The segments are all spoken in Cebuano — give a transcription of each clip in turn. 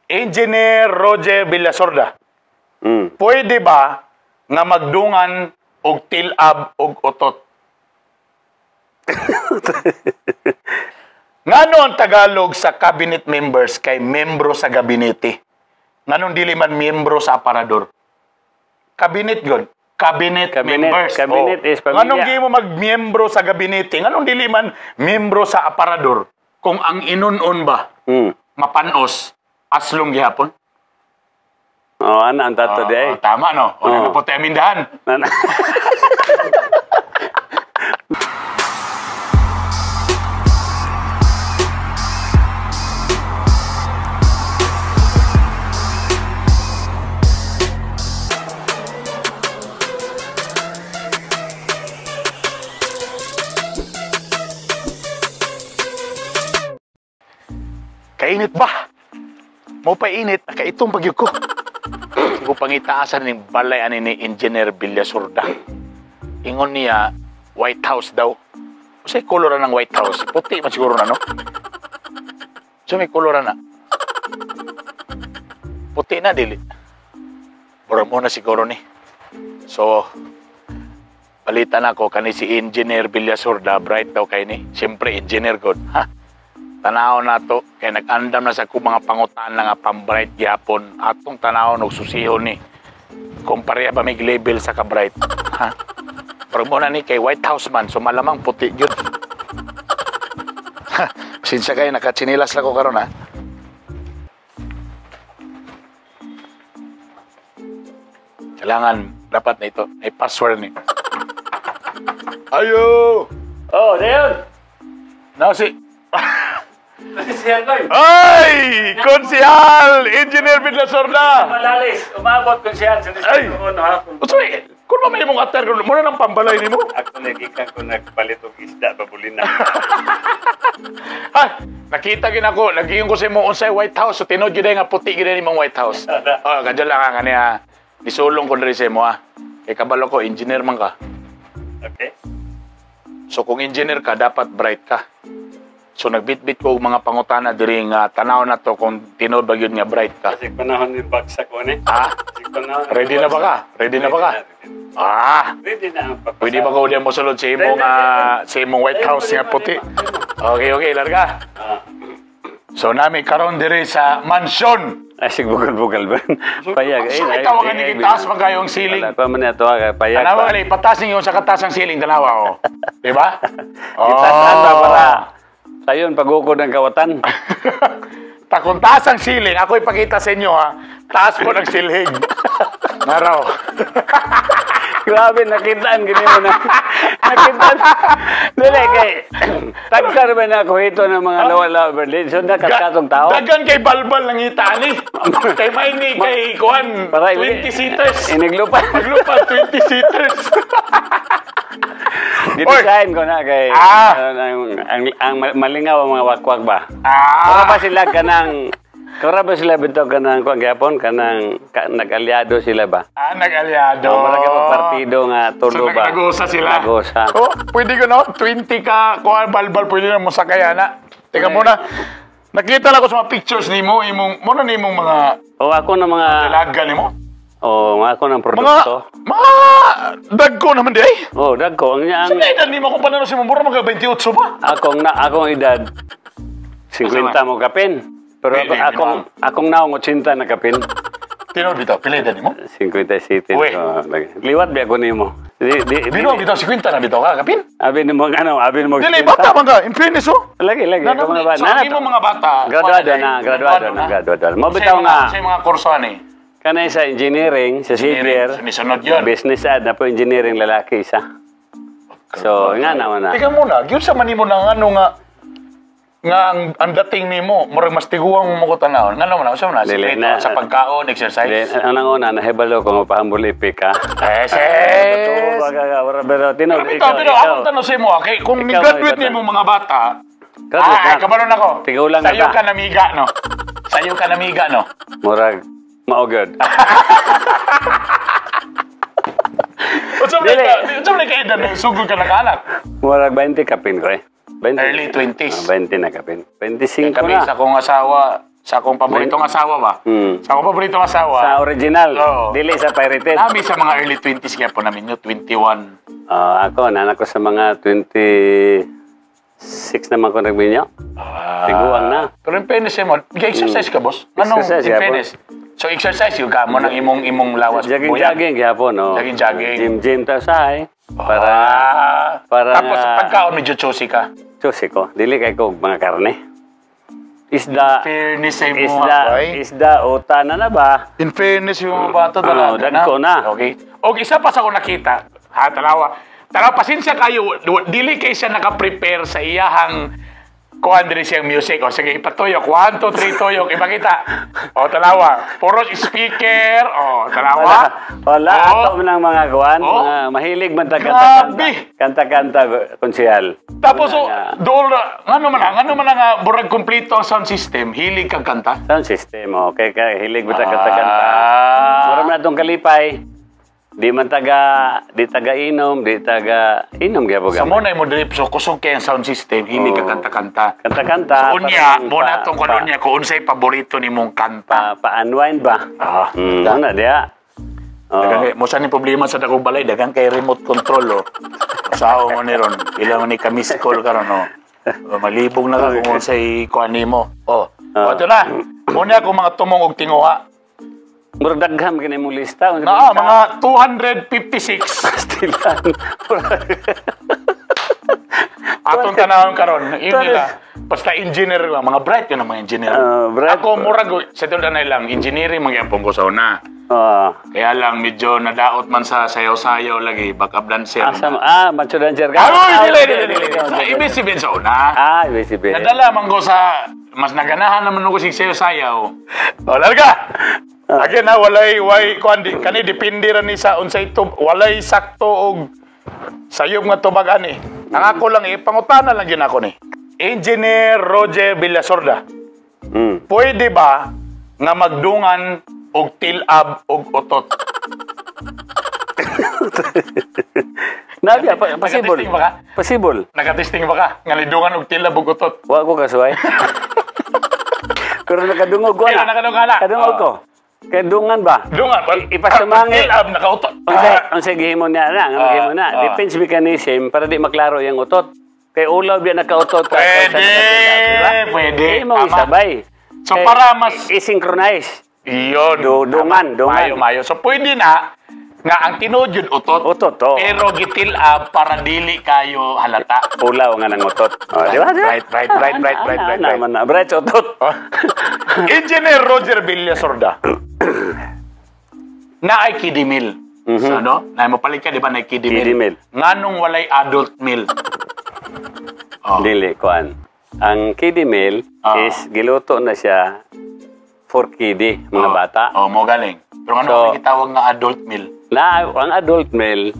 Engineer Roger Villasurda. Pwede ba nga magdungan og tilab og utot? Ngano ang Tagalog sa cabinet members kay membro sa gabinete? Nganong dili man membro sa aparador? Cabinet gud. Cabinet, members. Cabinet is pamilya. Nganong di mo magmiyembro sa gabinete? Nganong dili man membro sa aparador? Kung ang inunon ba, mapanos, aslong gihapon? Oh, ana ang tato di ay. Oh, tama no? O, oh. Po tayo amindahan. Kainit ba? Mo pa init, nakaitong bagyo ko. Sigo pangitaasan ning balay ani ni Engineer Villasurda. Ingon niya, White House daw. Unsay kolor ng White House? Puti man siguro na, no? So may kolor na. Puti na, dili. Mura mo na siguro ni. So, balita na ko, kani si Engineer Villasurda, bright daw kay ni. Siyempre, engineer god. Ha? Tanaw na to, kay nag-andam na sa ko mga pangutan na nga pambright gyapon. Atong tanaw og susihon ni. Kung pareha ba may label sa ka-bright. Ha? Pero muna ni kay White House man, so malamang puti yun. Pasensya kayo, nakatsinilas lang ko karon ha. Kailangan, dapat na ito, may password ni. Ayo! Oh, dayon! Na si... Ay! Konsihal! Engineer Villasurda! Malalis! Umabot konsihal sa Ay! Sorry! Kung mamay mong ater, muna ng pambalay ni mo. Ako nagikan ko nagpalit og isda, babulin na. Ha! Nakita gin ako, nagiyon ko sa imo unsay White House. So tinuod gyud nga puti gyud ni mong White House. Oh, kadyo lang ha, kaniya. Nisulong ko diri sa imo ha. Kay kabalo ko, engineer man ka. Okay. So kung engineer ka, dapat bright ka. So nagbitbit ko og mga pangutana diri nga tanaw na to kung tinuod ba gyud nga bright ka. Kasi panahon ni bagsak ko ni. Ha? Ready na ba ka? Ready na ba ka? Ah! Ready na ang papasa. Pwede ba ko diyan mo sulod sa imong sa imong White House nga puti? Okay, okay, larga. So nami karon diri sa mansion. Ay, sig bugal-bugal ba? Payag. So ikaw ang nagitaas man kayo ang ceiling. Wala pa man ato ka payag. Tanawa kali pataas ninyo sa kataas ang ceiling tanawa oh. Di ba? Itaas ba para sayon pagukod ang kawatan. Takong taas ang ceiling, ako ipakita sa inyo ha. Taas po ng silhig. Naraw. Grabe, nakitaan gini mo na. Nakitaan. Dili kay tagsar ba na ako ito ng mga lawa-lawa Berlin. So nakakatong tao. Dagan kay balbal ng itani. Kay may kay kuan 20 seaters. Iniglupa. Maglupa 20 seaters. Gidesign ko na kay ang malingaw ang mga wakwak ba. Kura ba sila kanang kura ba sila bitaw kanang kuan gyapon kanang nag-alyado sila ba? Ah, nag-alyado. Oh, mura ka partido nga tulo so, ba? Nag-usa sila. Nag-usa. Oh, pwede ko no 20 ka kuan balbal pwede na mo sakay ana. Teka muna. Nakita na ko sa mga pictures nimo imong mo na nimong mga Oh, ako na mga dalaga nimo. Oh, mga ako ng produkto. Mga dagko naman di ay. Oh, dagko. Ang sa edad nimo kung panano si Mura mga 28 ba? Akong edad 50 mo kapin. Pero akong naong 80 na kapin. Tinuod bitaw, pila edad nimo? 57. Liwat ba ako nimo? Bino bitaw 50 na bitaw ka kapin? Abi nimo ano, abi nimo. Dili bata man ka, in fairness oh. Lagi lagi ako mga bata. Sa imo mga bata. Graduado na, graduado na, graduado. Mo bitaw nga. Sa mga kurso ani. Kanay sa engineering, sa Xavier, business ad na po engineering lalaki isa. So, nga naman na. Teka muna, gyud sa man nimo na ano nga ang dating nimo, murag mas tiguang mo ko tanawon. Ngano man usa man na sa pagkaon, exercise. Anang una nahibalo ko mapahambol ipik ha. Yes. Pero tinuod ikaw. Pero akong tanong sa imo, okay, kung ni-graduate nimo mga bata, kabalo na ko. Tigulang na. Sayo ka namiga no. Sayo ka namiga no. Murag mao gyud. Unsa man ka edad sugod ka nakaanak? Murag 20 kapin ko eh. 20. Early 20s. 20 na kapin. 25 kami na. Sa akong asawa, Sa akong paboritong asawa ba? Sa akong paboritong asawa. Sa original, Oo. dili sa pirated. Nami sa mga early 20s kaya po namin yun, 21. Ah, ako, nanak ko sa mga 26 naman ko nagminyo. Tiguang na. Pero in fairness mo, exercise ka, boss? Anong Exercise, in yeah, fairness? So exercise yung ka mo ng imong lawas. Jogging, buyag. jogging, gyapon, no? Jogging, jogging. Gym, gym, ta usahay. Para, para Tapos pagkaon medyo choosy ka. Choosy ko. Dili kay ko og mga karne. Isda, Fairness sa imo, isda, boy. Isda, uta na na ba? In fairness yung mga bata Oo, dagko na. Okay. Og isa pa sa ko nakita. Ha, tanawa. Tanawa, pasensya kayo. Dili kay siya naka-prepare sa iyahang kuan diri siyang music. O sige, ipatuyok. 1, 2, 3, tuyok. Ipakita. O, tanawa. Puro speaker. O, tanawa. Wala, wala O. ato man ang mga kuan, Oh. mga mahilig man ta kanta-kanta. Grabe! Kanta-kanta, konsehal. Tapos, Wala o, nga. dool, ngano man nga, burag kompleto ang sound system, hilig kag kanta. Sound system, okay ka, hilig mo ta kanta-kanta. Mura man atong kalipay. Di man taga, di taga inom, di taga inom gyapon Sa gamay. mo na mo drip, so kusog kay ang sound system, hilig ka Oo. kanta-kanta. Kanta-kanta. So, unya, parang mo na tong kuno niya kung unsay paborito nimong kanta. Pa-unwind ba? Ah. Ano diya? Oh. Dagan kay mo sa ni problema sa dakong balay, dagan kay remote control oh. Usaho mo ni ron, pila man ni ka miss call karon oh. Oh, malibog na ka kung unsay kuan nimo. Oh. Ah. O, ito na. Muna ako mga tumong og tinguha. Murag dagham kini imong lista. Unsa Naa, lista? mga 256. Pastilan. Atong tanawon karon, yun nila. Basta engineer lang, mga bright yun ang mga engineer. Ah, bright. Ako murag sa tinud na lang engineering magyapon ko sa una. Oh. Kaya lang medyo nadaot man sa sayaw-sayaw lagi, backup dancer. Asa ah, macho dancer ka? Ay, dili, dili, dili, dili. dili. Sa ibig sabihin sa una. Ah, ibig sabihin. Nadala man ko sa mas naganahan naman ko sig sayaw-sayaw. O, larga. Again ha, walay way kuan di kani depende ra ni sa unsay tub, walay sakto og sayop nga tubag ani. Ang ako lang ipangutana lang gyud ako ni. Engineer Roger Villasorda. Pwede ba nga magdungan og tilab og utot? Nabi, possible. Naka-testing ba ka? Possible. Nakatesting ba ka? Nga nidungan og tilab og utot. Wa ko kasuway. Pero nakadungog ko Pero na. nakadungog na. Kadungog ko. Kay dungan ba? Dungan. Ipasumangi. Tilab nakautot. Unsay gihimo niya na, nga gihimo na. Defense mechanism para di maklaro yung utot. Kay ulaw biya nakautot ka. Pwede, kaysa nakatilab, di ba? pwede. Imo Tama. isabay. So, Kay para mas- i-synchronize. Iyon. Dungan, Tama. dungan. Mayo, mayo. So pwede na nga ang tinuod yun utot. Utot, oo. Pero gitilab para dili kayo halata. Ulaw nga ng utot. Oh, di ba? Di ba? Right. Ana, ana, Bright sa utot. Oh. Engineer Roger Villasorda. Na ay kiddie meal. So, ano? Na mopalit ka, di ba, na ay kiddie meal? Kiddie meal. Nganong walay adult meal? Oh. Dili, kuan. Ang kiddie meal is giluto na siya for kiddie, mga bata. Oh, mo galing. Pero ano So, ang gitawag nga adult meal? Na, ang adult meal,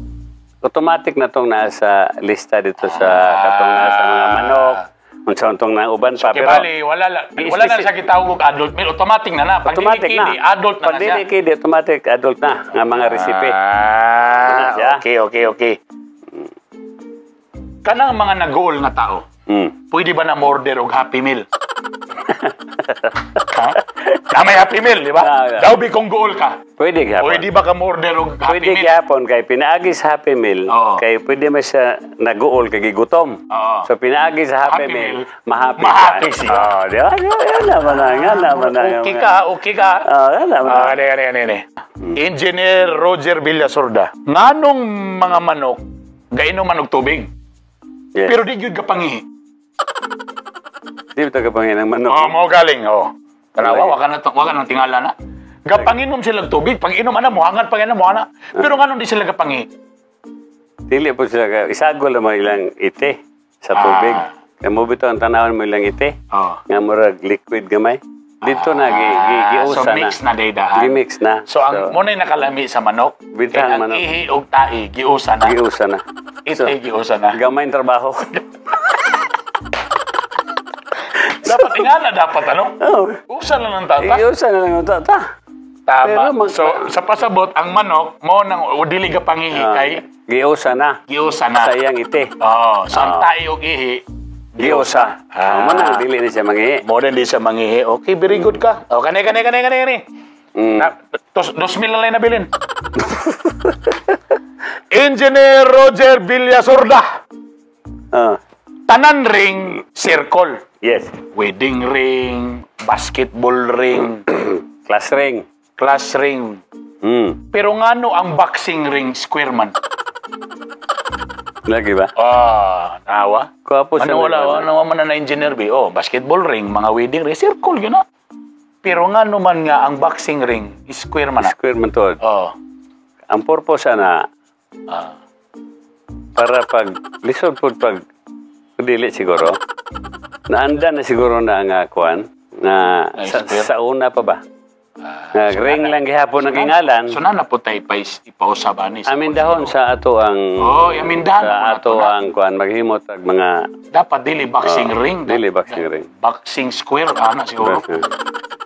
automatic na tong nasa lista dito sa katong nasa mga manok, unsa tong na uban pa. Kay bali, wala na siya gitawag og adult meal. Automatic na na. Pag dili automatic na. kiddie, adult na Pag na siya. dili kiddie, automatic adult na nga mga recipe. Ah, Ano siya? okay. Kanang mga nag-goal nga tao, pwede ba na order og Happy Meal? Ha? Na may Happy Meal, di ba? Ah, yeah. Daw bi kung goal ka. Pwede gyapon. Pwede ba ka order og Happy Pwede Meal? gyapon kay pinaagi sa Happy Meal kay pwede man siya naguol kay gigutom. Oo. So pinaagi sa Happy Happy Meal, Meal, mahappy, mahappy ka. siya. Oh, di ba? Di ba? Yan naman na, yan naman na. Okay ka, okay ka. Oh, yan naman. Ah, ano. Engineer Roger Villasorda. Nganong mga manok gainom man og tubig? Yes. Pero di gyud ka pangihi. Di ba ka pangin ang manok? Oh, mo galing, oh. Tanawa, waka na tingala na. Gapanginom sila og tubig, pag inom ana muhangat pag inom ana. Pero nganong di sila gapangihi? Dili po sila ka, isagol naman ilang ite sa tubig. Kaya mo bitaw ang tanawon mo ilang ite. Oh. Nga murag liquid gamay. Dito na gi Ah, giusa so mix na day daan. Gi-mix na. So ang mo na nakalami sa manok. Bitaw Kay ang ang manok. ihi og tai giusa na. Giusa na. Ite giusa na. Gamay ang trabaho. Dapat ingana dapat ano? Oh. Usa na lang tata. Giusa na lang ang tata. Tama. Pero So sa pasabot ang manok mo nang o dili ka pangihi kay Giusa na. giusa na. Sa iyang ite. Oh, so ang tai og ihi Giusa. Ah. Ah. Mo nang dili ni siya mangihi. Mo din di siya mangihi. Okay, very good ka. O, kani, kani, kani, kani, kani. Na, 2,000 na lang nabilin. Engineer Roger Villasurda. Tanan ring, circle. Yes. Wedding ring, basketball ring, Class ring. Class ring. Pero ngano ang boxing ring square man? Lagi ba? Ah, nawa. Kuwapo siya. Ano wala, ano man na engineer bi? Oh, basketball ring, mga wedding ring, circle yun na. Pero ngano man nga ang boxing ring square man na? Square man to. Oh. Ang purpose ana para pag lisod pud pag dili siguro. Naanda na siguro na ang kuan na Ay, sa, square. sa una pa ba? Nga ring lang gihapon ang gingalan. So na po tayo ipausab ani sa Amin dahon sa ato ang Oh, amindahan sa na po ato nato na. ang kuan maghimot og mga Dapat dili boxing Oh, ring. dili boxing ring. Boxing square ana siguro.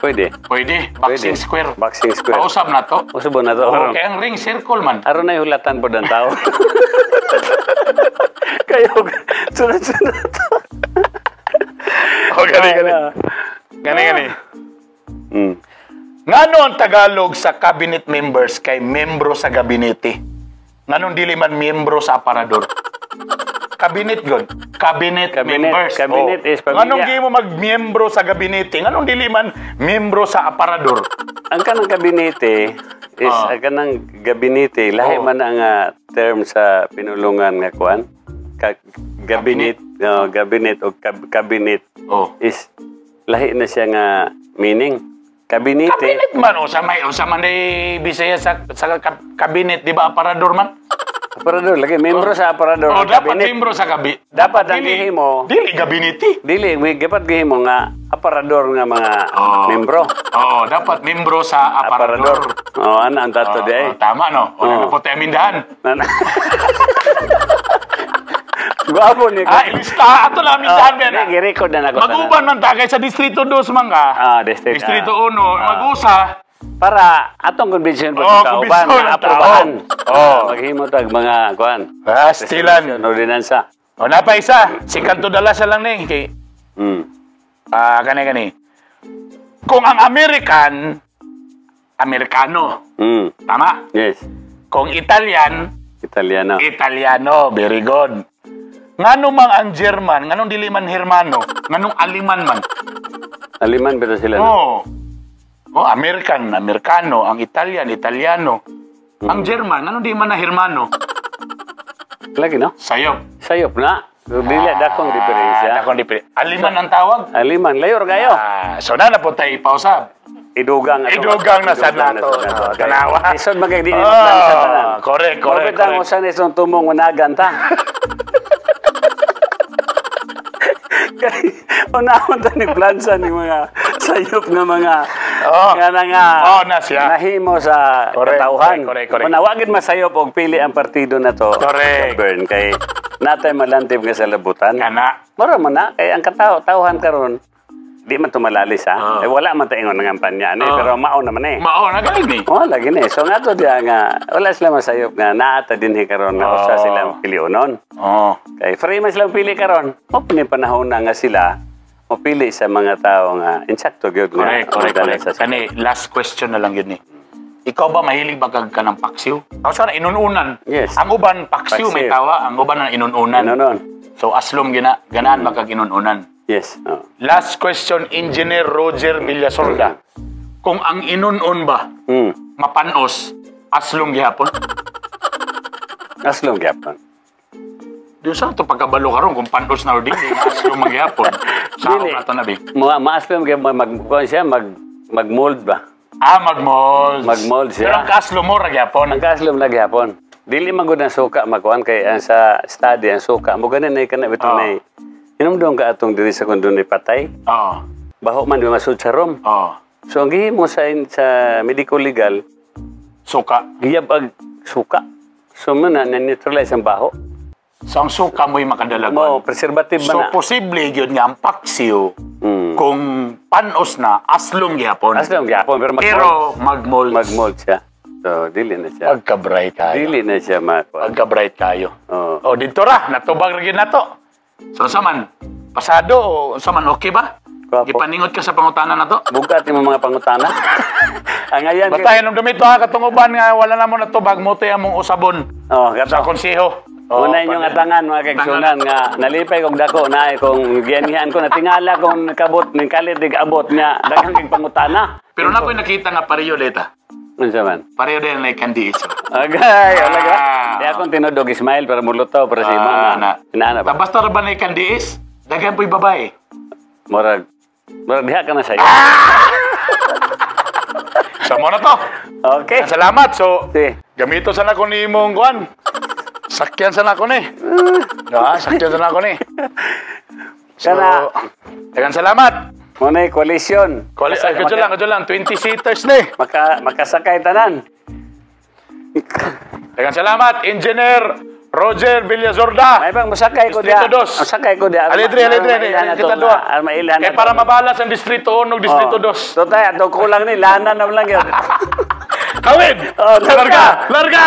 Pwede. Pwede, boxing Pwede. square. Boxing square. Pausab na to. Usubo na to. Oh, kaya ang ring circle man. Aron na hulatan po ng tao. Kayo, sunod-sunod. Oh, gani gani. Gani gani. Ngano ang Tagalog sa cabinet members kay membro sa gabinete? Nganong dili man miyembro sa aparador? Cabinet god. Cabinet, Cabinet. members. Cabinet is pamilya. Nganong di mo magmiyembro sa gabinete? Nganong dili man miyembro sa aparador? Ang kanang kabinete is ang kanang gabinete lahi man ang term sa pinulungan nga kuan. Gabinet, no, gabinet o cabinet is lahi na siya nga meaning. Kabinete. Cabinet man o sa may o sa man di Bisaya sa cabinet, di ba aparador man? Aparador lagi membro sa aparador. Oh, ang dapat cabinet. miyembro sa gabi. Dapat ang gihimo Dili gabinete. Dili, may dapat gihimo nga aparador nga mga membro. Oo, dapat membro sa aparador. Aparador. Oh, ana ang tato di ay. Oh, tama no. O, oh. Po tayo amindahan. Gwapo ni Ah, ilista ato lang amindahan ba na. Di, gi-record na nako tanan. Maguban man ta kay sa Distrito 2 man ka. Ah, district, Distrito ah. 1, mag-usa. Para atong convention po Oh, sa kauban, convention ang na aprobahan. tao. Oh. Maghimo tag mga kuan. Pastilan. Resolution, ordinansa. O napa isa, si Kanto Dalasa lang ni kay kani kani. Kung ang American, Amerikano, tama? Yes. Kung Italian, Italiano. Italiano, very good. Ngano mang ang German, nganong dili man Hermano, nganong Aliman man? Aliman pero sila, no? Oo. Oh, American, Amerikano, ang Italian, Italiano. Ang German, nganong di man na Hermano? Lagi, no? Sayop. Sayop na. Dili dakong diferensya. Ah, dakong diferensya. Aliman ang tawag. Aliman layor kayo. Ah, so na po tayo ipausab. Idugang ato. Idugang na sad Idugang nato. sad nato. Ah, tanawa. Isod man kay di ni Ah, maplan sa tanan. correct, correct, Mabit ang correct. usa ni itong tumong unagan ta. Kay unahon ta ni plansa ni mga sayop nga mga nga na nga Oh, na siya. nahimo sa katawhan. Correct, correct, correct. Una, wag gid masayop og pili ang partido na to. Correct. Burn kay natay malantib nga sa labutan. Kana. Mura man na kay ang kataw tawhan karon di man tumalalis ha. Eh, wala man ta ingon ng kampanya ani pero mao naman eh. Mao na galing ni. Oh, lagi na eh. So nga to diya nga wala sila masayop nga naata dinhi karon nga usa sila pilionon. Kay free man sila pili karon. Mo ni panahon na nga sila mopili sa mga tao nga insakto gyud nga Correct, correct, magdala correct. sa Kani, last question na lang yun ni. Ikaw ba mahilig ba kag kanang paksiw? Ako sana inununan. Yes. Ang uban paksiw may Paksiw. tawa, ang uban na inununan. Inunon. So aslom gina, ganaan ba kag inununan? Yes. Oh. Last question, Engineer Roger Villasorda. Kung ang inunon ba mapanos, aslom gihapon? Aslom gyapon. Di sa to pagkabalo karon kung panos na or dili, aslom magyapon. Sa Dili. na to na bi. Mga maaslom gyapon mag kuan siya mag mag-mold ba? Ah, mag-mold. Mag-mold siya. Pero ang kaslom mo ra gyapon. Ang kaslom na gyapon. Dili man gud ang suka makuan kay ang sa study ang suka mo ganin nay kana bitong nay hinumdum ka atong diri sa kung dunay patay. Baho man di masud sa room. So ang gihimo sa medical legal Suka. giyab ag suka. So mo na neutralize ang baho. So ang suka mo'y makadalagan. Mo preservative man So na. posible gyud nga ang paksiw kung panos na aslom gyapon. Aslom gyapon pero mag Pero mag-mold. mag-mold siya. So dili na siya. Pagka-bright kayo. Dili na siya makuan. Pagka-bright kayo. Oh. Oh, dito ra natubag ra gyud nato. So sa man, Pasado o unsa man, okay ba? Gwapo. Gipaningot ka sa pangutana na to. Bugat yung mga pangutana. Ang ayan. Basta hinumdumi to ha, katunguban nga wala na mo natubag mo among usabon Oh, kato. sa konseho. Oh, Una inyong atangan, mga kaigsunan, nga nalipay kog dako na kung gianihan ko natingala kung kabot ning kalit dig abot niya daghang kig pangutana. Pero na ko'y nakita nga pareho data. Unsa man? Pareho din na kandi isa. Agay, wala ka. Ah. Di akong tinudog smile para mulutaw para si Ah, mama. na. Inaana ba? Basta ra ba na kandiis? Daghan po'y babae. Murag murag diha ka na sa'yo. Sa mo na to. Okay. Salamat. So, Si. gamito sana ko ni imong kuan. Sakyan sana ko ni. Ah, sakyan sana ko ni. So, Kana. daghang salamat. Muna coalition. Ay, kadyo lang, kadyo lang. 20 seaters ni. Makasakay tanan. Daghang salamat, Engineer Roger Villazorda. May bang musakay ko diha. Distrito Dos. Musakay ko diha. Aledre, aledre, aledre. Kita dua. Mailan Kay para mabalas ang Distrito 1 ug Distrito 2. Total, ato kulang ni lana na lang yun. Kawin! Oh, Larga! Larga!